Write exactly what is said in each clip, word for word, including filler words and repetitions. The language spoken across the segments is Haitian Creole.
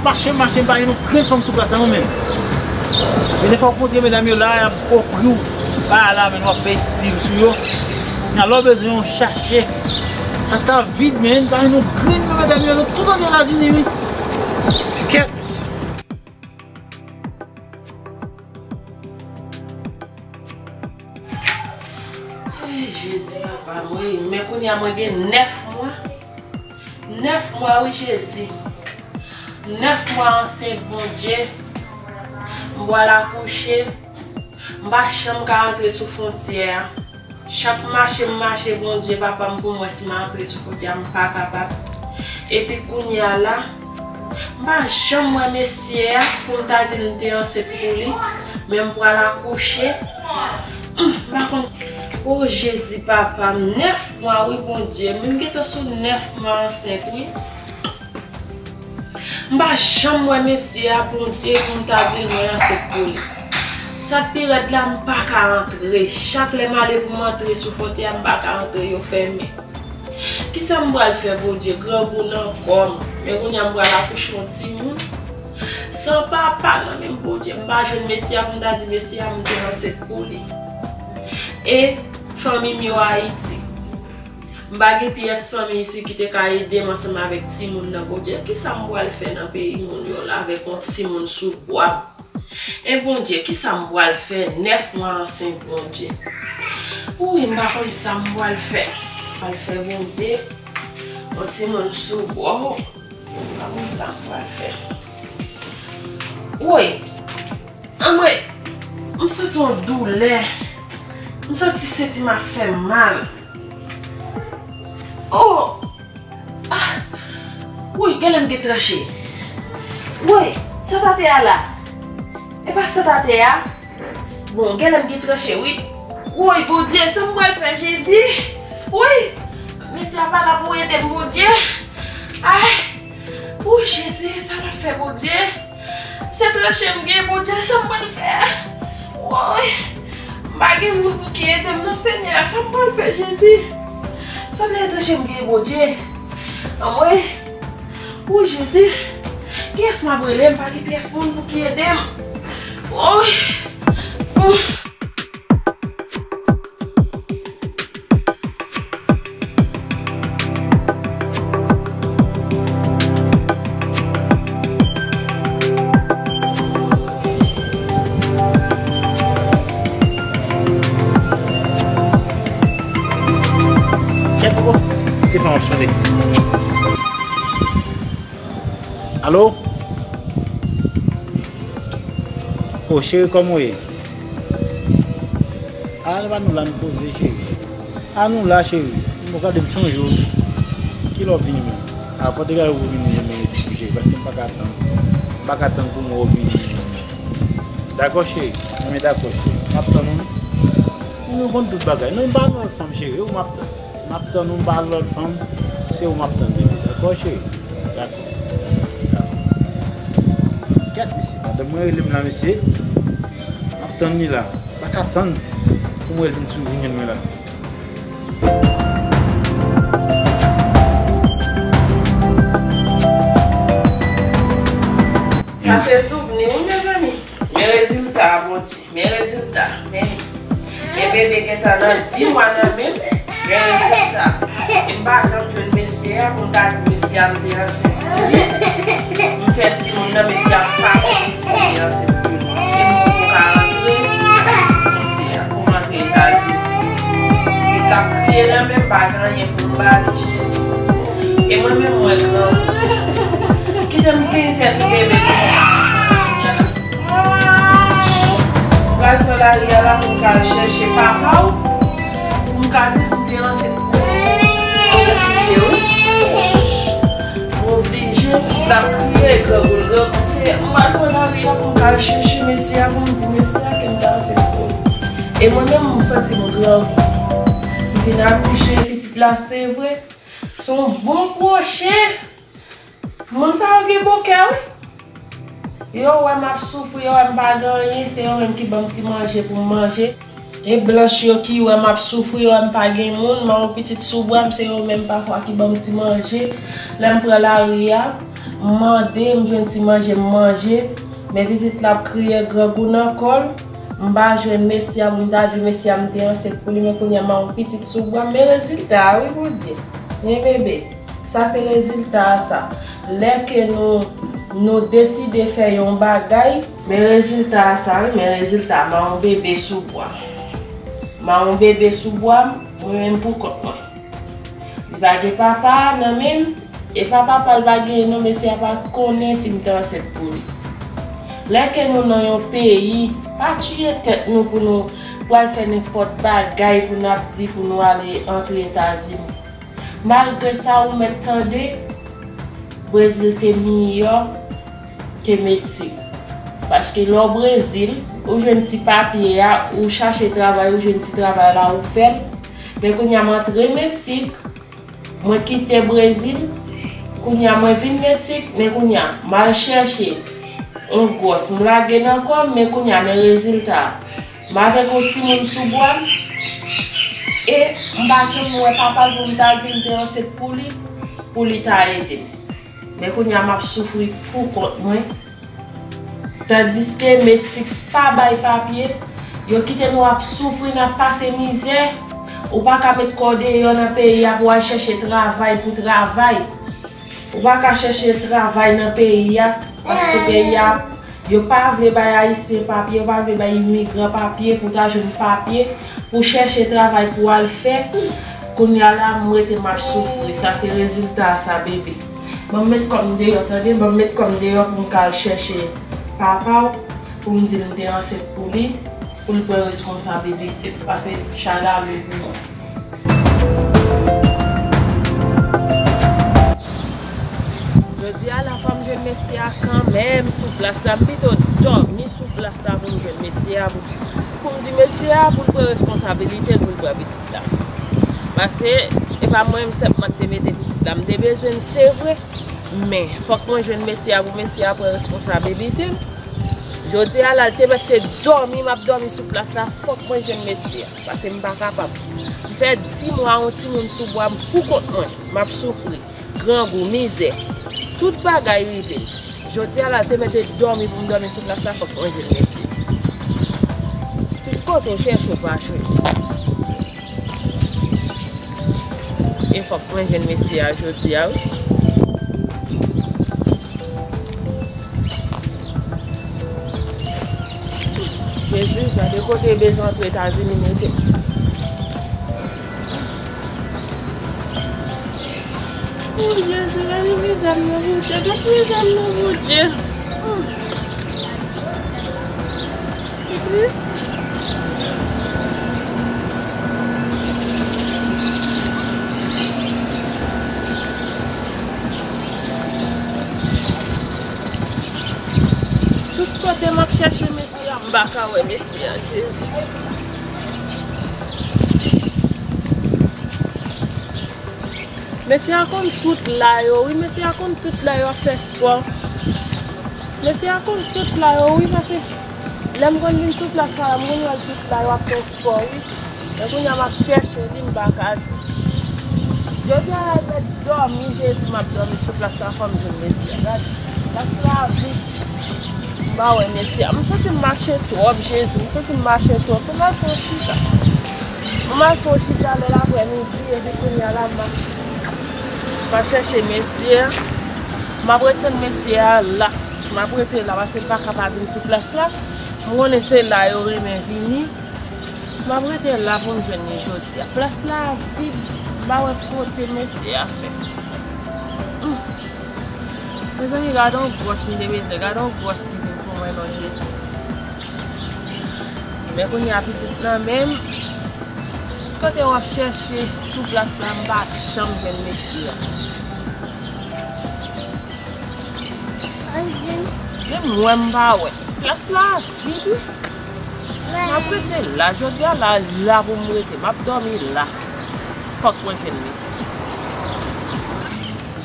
Mache, mache, m pa gen yon grenn fanm sou plas la non, menm. Men defwa w kontre medam yo la, y ap ofri w bagay la, men w ap fè estil sou yo. Nan lè w bezwen yo, chache. Plas la vid, men pa gen yon grenn nan medam yo, nou tout an Etazini, wi. Kèt, mesye. Ay, Jezi, papa m, wi. Men kounye a mwen gen nèf mwa. Nèf mwa, wi, Jezi. Nèf mwa ansent, Bondye. M pral akouche. M pa janm ka rantre sou fwontyè a. Chak mache m mache, Bondye, papa m, pou m wè si m antre sou fwontyè a, m pa kapab. Epi kounye a la, m pa janm wè mesye a pou m ta di l m te ansent pou li, men m pral akouche. Hum, m pa konn. O Jezi, papa m, nèf mwa, wi, Bondye, men m gentan sou nèf mwa ansent, wi. M pa janm wè mesye a, Bondye, pou m ta di l mwen ansent pou li. Sa k pi rèd la, m pa ka antre. Chak lè m ale pou m antre sou fwontyè a, m pa ka antre, yo fèmen. Kisa m pral fè, Bondye? Grangou nan kò m. Men kounye a m pral akouche yon timoun. San papa nan men m, Bondye, m pa jwenn mesye a pou m ta di mesye a m te ansent pou li. E fanmi m yo Ayiti. M pa gen pyès fanmi isi ki te ka ede m ansanm avèk timoun nan, Bondye. Kisa m pral fè nan peyi moun yo la avèk yon timoun sou bwa? E Bondye, kisa m pral fè? Nèf mwa ansent, Bondye. Wi, m pa konn sa m pral fè. M pral fè, Bondye, yon timoun sou bwa. M pa konn sa m pral fè. Woy! Anmwey, m santi yon doulè. M santi senti m ap fè m mal. Oh! Ah! Woy, genlè m gen tranche. Woy, sant atè a la. E pa sant atè a. Bon, genlè m gen tranche, wi. Woy, Bondye, sa m pral fè, Jezi? Woy! Mesye a pa la pou ede m, Bondye. Ay! Woy, Jezi, sa m ap fè, Bondye? Se tranche m gen, Bondye, sa m pral fè? Woy! M pa gen moun pou ki ede m, non, Senyè. Sa m pral fè, Jezi? Sanble se tranche m gen, Bondye. Anmwey! Woy, Jezi! Kiyès m ap rele? M pa gen pyès moun pou ki ede m. Woy! Woy! Kèt poko. Telefòn ap sonnen. Alo? O, cheri, kòman w ye? A, nou pa nou la, nou poze, cheri. A, nou la, cheri. Bon, gade, m sonje w. Kilè w vini menm? A, fò te gade w vini menm, cheri, paske m pa ka tann. M pa ka tann pou m wè w vini menm. Dakò, cheri. Enben, dakò, cheri. M ap tann ou. Ou konn tout bagay. Non, m pa nan lòt fanm, cheri. Ou m ap tann. M ap tann ou, m pa lòt fanm. Se ou m ap tann, bebe. Dakò, cheri? Dakò. Dakò. Gad mesye, madanm mwen rele m la, mesye. M ap tann li la. M pa ka tann pou mwen vin sou vin jwenn mwen la. Sa se souvni, wi, mezanmi. Men rezilta a, Bondye. Men rezilta, men, men bebe gentan nan dis mwa nan men m, men rezilta. E m pa janm jwenn mesye a pou m ta di mesye a m te ansent pou li. M fè timoun nan, mesye a pa konnen si m te ansent pou li. E m poko ka rantre sou fwontyè a pou m antre Etazini. Li t ap kriye nan men m, pa gen anyen pou m ba li, Jezi. E mwen menm, mwen grangou. Kite m pini tèt ou, bebe, pou mwen. Ou pral pran lari a la pou m ka al chèche papa w, pou m ka di l m te ansent pou ou. M oblije, wi. M oblije, pitit la ap kriye, grangou l grangou, se, m pral pran lari a pou m ka al chèche mesye a, pou m di mesye a ke m te ansent pou li. E mwen menm, m santi m grangou. M vin akouche pitit la, se vre. Se yon bon pwochen. Moun sa yo gen bon kè, wi. Yo wè m ap soufri, yo wè m pa gen anyen, se yo menm ki ban m ti manje pou m manje. E blanch yo ki wè m ap soufri, yo wè m pa gen moun, m a yon pitit sou bra m, se yo menm pafwa ki ban m ti manje. Lè m pran lari a, M mande, m jwenn ti manje, m manje. Men pitit la ap kriye grangou nan kò l. M pa jwenn mesye a pou m ta di mesye a m te ansent pou li, men kounye a m a yon pitit sou bra m. Men rezilta a, wi, Bondye. Men bebe, sa se rezilta a sa. Lè ke nou, nou deside fè yon bagay, men rezilta a sa, wi, men rezilta a, m a yon bebe sou bra m. M a yon bebe sou bra m, mwen menm pou kont mwen. Li pa gen papa nan men l, e pa papa l pa genyen non, mesye a pa konnen si m te ansent pou li. Lè ke nou nan yon peyi, pa tiye tèt nou pou nou pral fè nenpòt bagay pou n ap di pou nou ale antre Etazini. Malgre sa, ou mèt tande, Brezil te miyò ke Meksik. Paske lè w Brezil, ou jwenn ti papye a, ou chache travay, ou jwenn ti travay la, ou fè l. Men kounye a m antre Meksik, mwen kite Brezil, kounye a mwen vin Meksik, men kounye a m al chèche yon gwòs, m lage nan kò m, men kounye a men rezilta a. M avèk yon timoun sou bra m, e m pa janm wè papa l pou m ta di m te ansent pou li, pou li ta ede m. Men kounye a m ap soufri pou kont mwen. Tandiske Meksik pa bay papye, yo kite nou ap soufri, n ap pase mizè. Ou pa ka met kò w deyò nan peyi a pou w al chèche travay pou travay. Ou pa ka chèche travay nan peyi a, paske peyi a, yo pa vle bay Ayisyen papye, yo pa vle bay imigran papye pou ta jwenn papye, pou chèche travay pou al fè. Kounye a la, m rete m ap soufri. Sa se rezilta a sa, bebe. Ban m met kò m deyò, tande? Ban m met kò m deyò pou m ka al chèche papa w, pou m di l m te ansent pou li, pou l pran responsablite l, pase chay la lwe pou mwen. Jodi a la, fò m jwenn mesye a kanmenm sou plas la. M pito dòmi sou plas la pou m jwenn mesye a, pou, pou m di mesye a pou l pran responsabilite l, pou l pran pitit la. Pase, e pa mwen menm sèlman ki te mete pitit la. M te bezwen l, se vre, men fòk mwen jwenn mesye a pou mesye a pran responsabilite l. Jodi a la, l te mèt se dòmi m ap dòmi sou plas la, fòk mwen jwenn mesye a, pase m pa kapab. M fè di mwa yon timoun sou bra m pou kont mwen, m ap soufri, grangou, mizè. Tout bagay rive m. Jodi a la, l te mèt dòmi pou m dòmi sou plas la, fòk mwen jwenn mesye. Tout kote w chèche, w pa jwenn. E fòk mwen jwenn mesye a jodi a, wi. Jezi, gade kote bezwen antre Etazini mete m. O Jezi, gade mizè m nan, Bondye, gade mizè m nan, Bondye. Hmm. Tout kote m ap chèche mesye a, m pa ka wè mesye a, Jezi. Mesye a konn tout la yo, wi, mesye a konn tout la yo ap fè spò. Mesye a konn tout la yo, wi, pase lè m konn vin sou plas la, m konn wè l tout la yo ap fè spò, wi. Men kounye a m ap chèche li, m pa ka jwenn. Jodi a la, m mèt dòmi, Jezi, m ap dòmi sou plas la, fò m jwenn mesye a. Gade, plas la vid. M pa wè mesye a. M santi m mache twòp, Jezi. M santi m mache twòp. Mwen m al fè yon chita. Mwen m al fè yon chita lè laprèmidi, epi kounye a la, m ap, m ap chèche mesye a. M ap ret tann mesye a la. M ap rete la, pase m pa ka pa vin sou plas la. M konnen se la yo renmen vini. M ap rete la pou m jwenn li jodi a. Plas la vid, m pa wè kote mesye a fè. Hmm. Mezanmi, gade yon gwòs m te bezwen, gade yon gwòs ki vin pou mwen non Jezi. Men kounye a pitit nan men m, kote w ap chèche sou plas la, m pa janm jwenn mesye a. Menm mwen m pa wè. Plas la vid wi. M ap rete la. Jodi a la, la pou m rete. M ap dòmi la. Fòk mwen jwenn mesye.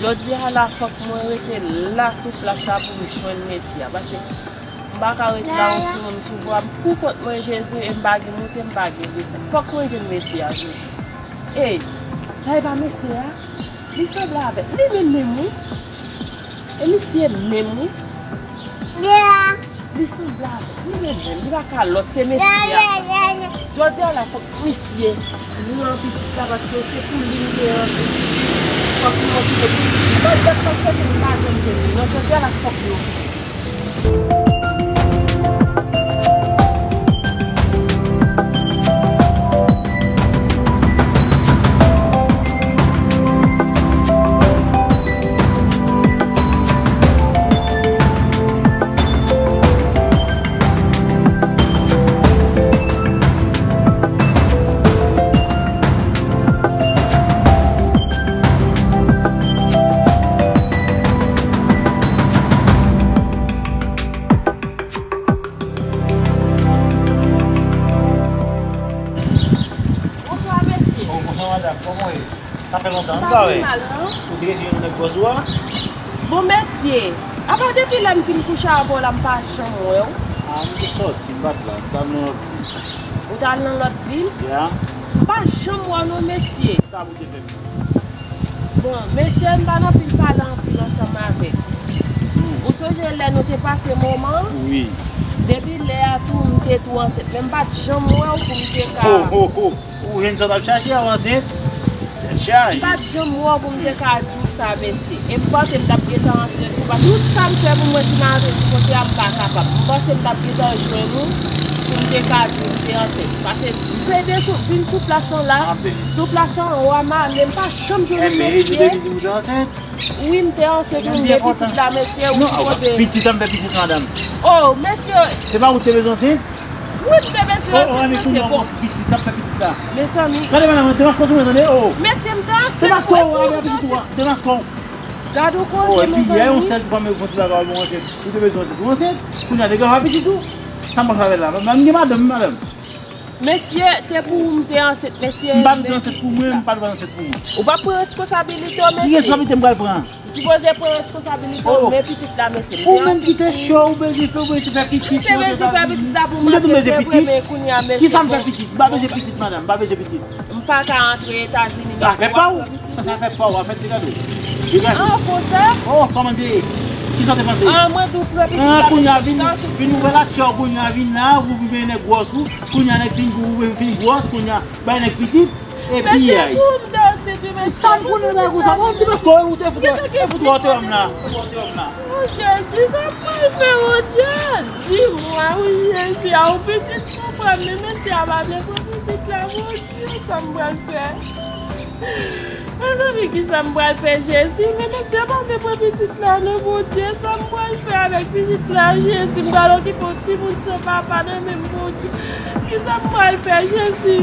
Jodi a la, fòk mwen rete la sou plas la pou m jwenn mesye a. Pase m pa ka ret la, yon timoun sou bra m pou kont mwen, Jezi, e m pa gen moute, m pa gen desann. Fòk mwen jwenn mesye a jodi. Ey, sa e pa mesye a? Li sanble avèk li menm menm wi. E misye menm, wi. Li sanble avèk li menm, menm. Li pa ka lòt, se mesye a. Jodi a la, fòk misye pran pitit la, paske se pou li m te rantre. Fòk nou okipe pitit. Lòt dèt m ap chèche, m pa janm jwenn li. Non, jodi a la, fòk nou. Bonswa, mesye. Oh, bonswa, madanm. Kòman w ye? Sa fè lontan, m pa wè. Pa pi mal, non. Ou te resi jwenn yon nèg bòs ou a? Bon, mesye, apa depi lè m fin kouche avè w la, m pa janm wè w. Ah, m te sòti, m pa t la, m t al nan lòt vil. Ou t al nan lòt vil? Ya. M pa janm wè w non, mesye. Sa pou te fè m? Bon, mesye, m pa nan anpil pale anpil ansanm avèk ou. Ou sonje lè nou te pase moman? Wi. Depi lè a tou, m te tou ansent, men m pa t janm wè w pou m te ka. Ho, ho, ho. Ou jwenn sa w t ap chache a, w ansent? Tèt chaje. M pa t janm wè w pou m te ka di w sa, mesye. E m panse m t ap gentan antre sou, paske tout sa m fè pou mwen, si m antre sou kote a, m pa kapab. M panse m t ap gentan jwenn ou pou m te ka di w m te ansent. Paske m pede sou, vin sou plas lan la. Sou plas lan, w a male, m pa janm jwenn yon mesye. Wi, m te ansent, wi, men pitit la, mesye, ou sipoze. Pitit, sa m fè pitit, madanm? Oh, mesye. Se pa ou te bezwen ansent? Wi, m te bezwen ansent, mesye, bon. Pitit, sa m fè pitit la? Mezanmi. Gade, madanm, demaske w sou mwen, tande, oh. Mesye, m te ansent, wi, pou m te ansent. Demaske w. Gade yon koze, mezanmi. Epi, yon sèl fanm, yon ti bagay, bon, ansent. Ou te bezwen ansent, ou ansent. Kounye a, degaje pitit ou. Sa m pral fè avè l la? M gen madanm, madanm. Mesye, se pou ou m te ansent, mesye. M pa t ansent pou mwen, m pa t ansent pou mwen. Ou pa pran responsabilite w, mesye. Ki responsabilite m pral pran? Ou sipoze pran responsabilite w, men pitit la, mesye. Ou menm ki te cho, ou bezwen fè, ou bezwen fè pitit. M te bezwen fè pitit la pou mwen, se vre, men kounye a, mesye. Kisa m fè pitit? M pa bezwen pitit, madanm, m pa bezwen pitit. M pa ka antre Etazini, mesye. Afè pa w. Sa, se afè pa w, afè degaje w. Degaje w. Ah, konsa? Oh, kòman de? Kisa w te panse? Ah, mwen tou pran pitit la, mesye. Ah, kounye a vin, vin ouvè la tchè w, kounye a vin la, ou vin nèg gwòs ou, kounye a nèg fin, ou fin gwòs, kounye a bay nèg pitit, epi ay. Mesye, pou m te ansent, mesye. Sa m konnen bagay konsa, bon, ti paske ou te fout, te fout wòtè m la. Oh, Jezi, sa m pral fè, Bondye? Di mwa, wi, Jezi, a, ou pitit sou pran, men mesye a pa vle pran pitit la, Bondye. Sa m pral fè? Mezanmi, kisa m pral fè, Jezi? Men mesye pa vle pran pitit la, non, Bondye. Sa m pral fè avèk pitit la, Jezi? M pral okipe yon timoun san papa nan men m, Bondye. Kisa m pral fè, Jezi?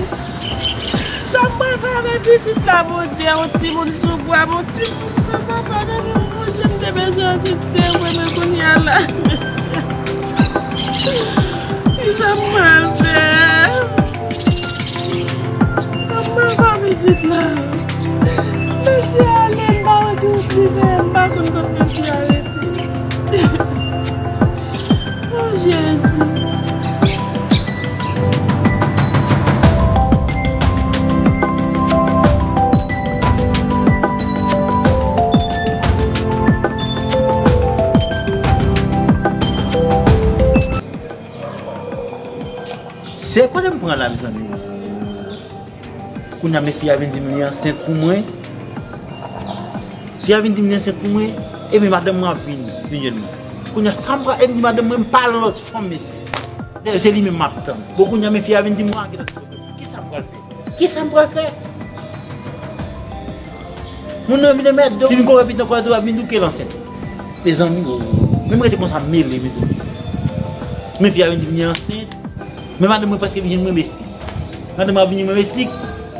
Sa m pral fè avèk pitit la, Bondye? Yon timoun sou bra m, yon timoun san papa nan men m, Bondye. M te bezwen ansent, se vre, men kounye a la, mesye. Kisa m pral fè? Sa m pral fè pitit la? Mesye ale, m pa wè ki wout li fè, m pa konn kot mesye a rete. Oh, Jezi. Se kote m pran la, mezanmi? Kounye a, men fi a vin di m li ansent pou mwen. Fi a vin di m li ansent pou mwen. Epi madanm mwen ap vini, vin jwenn mwen. Kounye a, sa m pral, e m di madanm mwen, m pa lòt fanm, mesye. Dayè, se li menm m ap tann. Bon, kounye a, men fi a vin di m, mwen, kisa m pral fè? Kisa m pral fè? Moun nan vin mèt, donk, vin kore pitit ankò, tou ap vin douke l ansent. Mezanmi, oh, menm rete konsa m mele, mezanmi. Men fi a vin di m li ansent. Men madanm mwen prèske vin jwenn mwen mestik. Madanm mwen ap vin jwenn mwen mestik.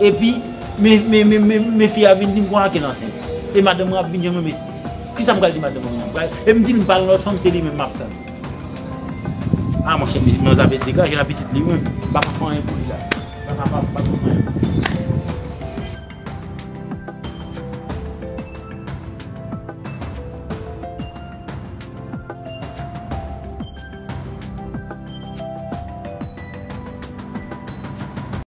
Epi, men, men, men, men, men fi a vin di m konsa ke l ansent. E madanm mwen ap vin jwenn mwen mestik. Kisa m pral di madanm mwen? Pral, e m di l m pa nan lòt fanm, se li menm m ap tann. Ah, monchè, pitit mwen, sa vle degaje la, pitit li, mwen, m pa ka fè anyen pou li la.